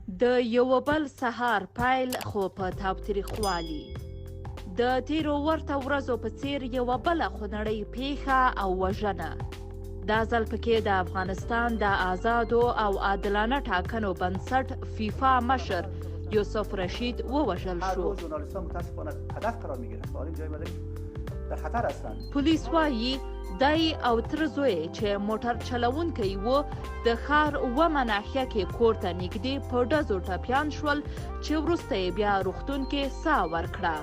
د یوه بل سهار پیل خو په تاوتریخوالي. د تیرو ورته ورځو په څیر یوه بله خونړۍ پیښه او وژنه. دا ځل پکې د افغانستان د ازادو او عادلانه ټاکنو بنسټ فیفا مشر یوسف رشید ووژل شو. پولیس وايي دی او تره زوی چې موټر چلوونکی و د ښار اوومه ناحیه کې کور ته نږدې په ډزو ټپیان شول چې وروسته یې بیا روغتون کې ساه ورکړه.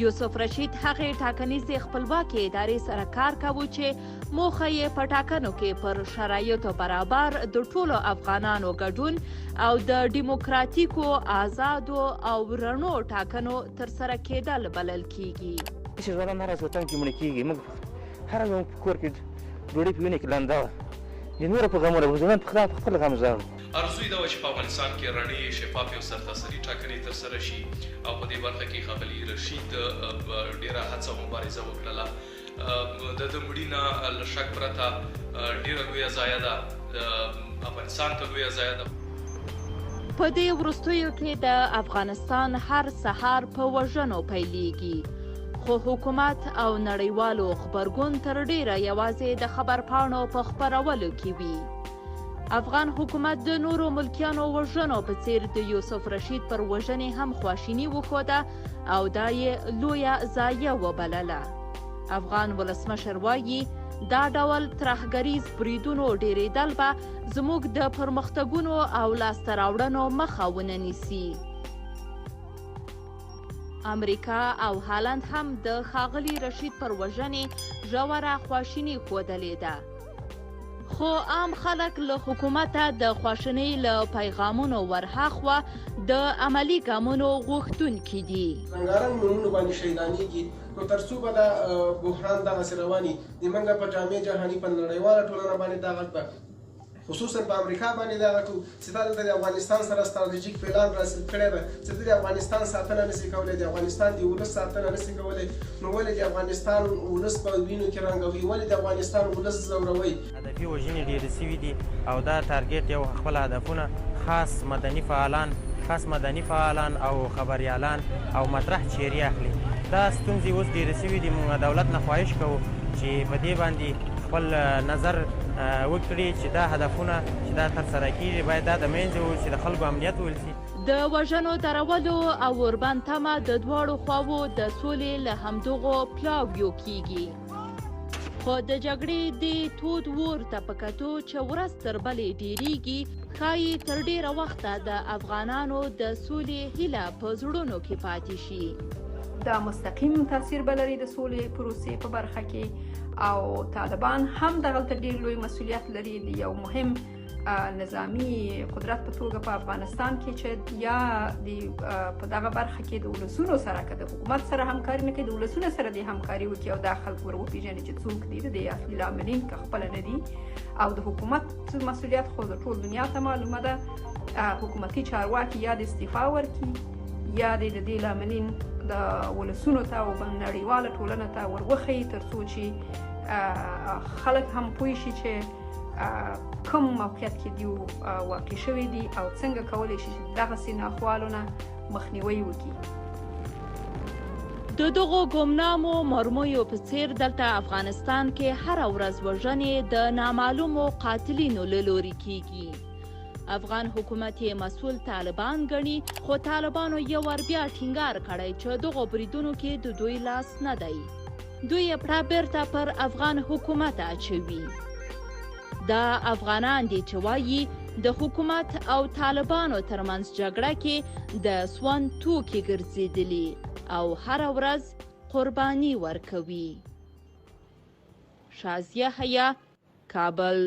یوسف رشید هغې ټاکنیزې خپلواکې ادارې سره کار کاوه چې موخه یې په ټاکنو کې پر شرایطو برابر د ټولو افغانانو ګډون او د دیموکراتیکو، ازادو او رڼو ټاکنو ترسره کېدل بلل کېږي. داسې ځوانان هره ورځ وطن کې مړه کېږي، موږ هره ورځ په کور کې ډوډۍ په وینه کې لنده وه، د نورو په غمونو ځوانان په خپل غم ژاړو. ارزو یې دا وه چې په افغانستان کې رڼې، شفافې او سرتاسري ټاکنې ترسره شي او په دې برخه کې ښاغلي رشید ډېره هڅه او مبارزه وکړله. د ده مړینه له شک پرته ډېره لویه ضایع ده، افغانستان ته لویه ضایع ده. په دې وروستیو کې د افغانستان هر سهار په وژنو پیلېږي، خو حکومت او نړیوالو غبرګون تر ډېره یوازې د خبرپاڼو په خپرولو کې وي. افغان حکومت د نورو ملکیانو وژنو په څیر د یوسف رشید پر وژنې هم خواشیني وښوده او دا یې لویه ضایع وبلله. افغان ولسمشر وايي، دا ډول ترهګریز بریدونو ډېرېدل به زموږ د پرمختګونو او لاسته راوړنو مخه ونه نیسي. امریکا او هالند هم د ښاغلي رشید پر وژنې ژوره خواشیني ښودلې ده. خو عام خلک له حکومته د خواشینۍ له پیغامونو ورهاخوا د عملي ګامونو غوښتونکي دي. رنګارنګ نومونو باندې شهیدانیږي نو تر څو به دا بحران دغسې روان وي زمونږ په جامع جهاني په نړیواله ټولنه باندې دا غږ به خصوصا په امریکا باندې دا غږ چې تا دلته د افغانستان سره ستراتیژیک پلان رسم کړی ده چې ته د افغانستان ساتنه نسی کولای، د افغانستان د ولس ساتنه نسی کولای، نو ولې د افغانستان ولس په وینو کې رنګوي، ولې د افغانستان ولس ځوروي؟ هدفي وژنې ډېرې شوې دي او دا ټارګېټ یو خپل هدفونه خاص مدني فعالان خاص مدني فعالان او خبریالان او مطرح چهرې اخلي. دا ستونزې اوس ډېرې شوې دي، موږ دولت نه خواهش کوو چې په دې باندې خپل نظر وکړي چې دا هدفونه چې دا ترسره کېږي باید دا د منځه ووځي، د خلکو امنیت ولسي. د وژنو درولو او اوربند تمه د دواړو خواوو د سولې له همدغو پلاویو کېږي، خو د جګړې دې تود اور ته په کتو چې ورځ تر بلې ډېرېږي، ښايي تر ډېره وخته د افغانانو د سولې هیله په زړونو کې پاتې شي. دا مستقیم تاثیر به لري د سولې پروسې په برخه کې او طالبان هم دغلته ډیر لوی مسولیت لري د یو مهم نظامی قدرت په توګه په افغانستان کې چې یا د په دغه برخه کې د ولسونو سره که د حکومت سره همکاري نه کوي د ولسونو سره د همکاري وکړي او دا خلک ور وپیژني چې څوک دي د اصلي لاملین که خپله نه دي او د حکومت مسولیت خو د ټول دنیا ته معلومه ده حکومتي چارواکي یا د استعفا ورکړي یا د دې لاملین د ولسونو ته او نړیواله ټولنه ته وروښیي ترڅو چې خلک هم پوه شي چې کوم موقعیت کې دیو واقع شوی دی او څنګه کولی شي چې دغسې ناخوالو نه مخنیوی وکړي. د دغو ګمنامو مرمیو په څیر دلته افغانستان کې هره ورځ وژنې د نامعلومو قاتلینو له لوري کیږي. افغان حکومت یې مسول طالبان ګڼي، خو طالبانو یو وار بیا ټینګار کړی چې دغو بریدونو کې د دوی لاس نه دی. دوی یې پړه بیرته پر افغان حکومت اچوي. دا افغانان دي چې وایي د حکومت او طالبانو ترمنځ جګړه کې د سون توکي ګرځېدلي او هره ورځ قرباني ورکوي. شازیه حیا، کابل.